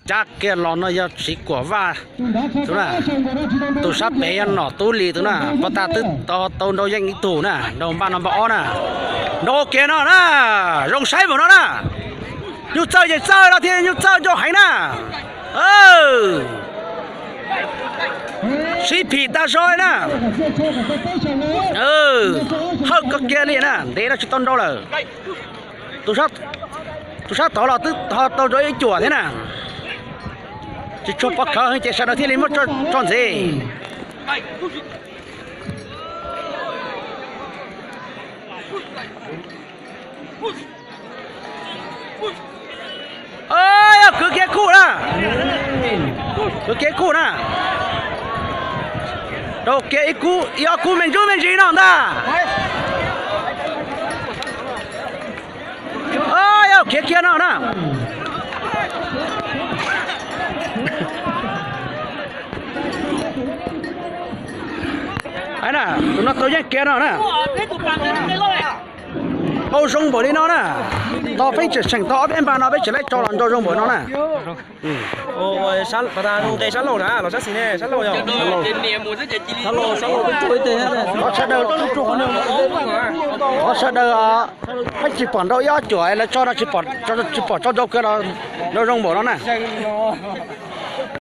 Cab kiag los no yog Siv Kuam Vaj tus na. Tus sab pem yog Nom Tub Lis tus na. Pov tas twb tau nrau yeej ib tug na, nrau npaj no npaj ob na. Nrau kiag no na, zoo saib npaum no na. Nyuj Txawj ces Txawj no thiaj Nyuj Txawj ncau heev na. Sib phim tag zog na. Hawj koj kiag li na, ntev no tsis tau nrau lawm. Tus sab tod los twb ho tau nrau ib cuam thiab na. Tsis tshua pov khawv ces sawv daws thiaj li muab tso ntxiv. Yog kwv kiag kuj na, kwv kiag kuj na. Rau kiag ib kub ib ob kub me ntsuj me ntsis no ntag. Yog khiav kiag no na. Tus no tau yeej kiag no na. Nrau zoo npaum li no na. Tos pheej tseem tseem tau ob peb npas no peb tseem laib tso los nrau zoo npaum no na. Nqe sab laug na, los sab xis ne, sab laug yog. Qhov sawv daws, qhov sawv daws peb tsis pom nrau ib ob cuam lawv tso no, tsis pom tso nrau kiag los nrau zoo npaum no na.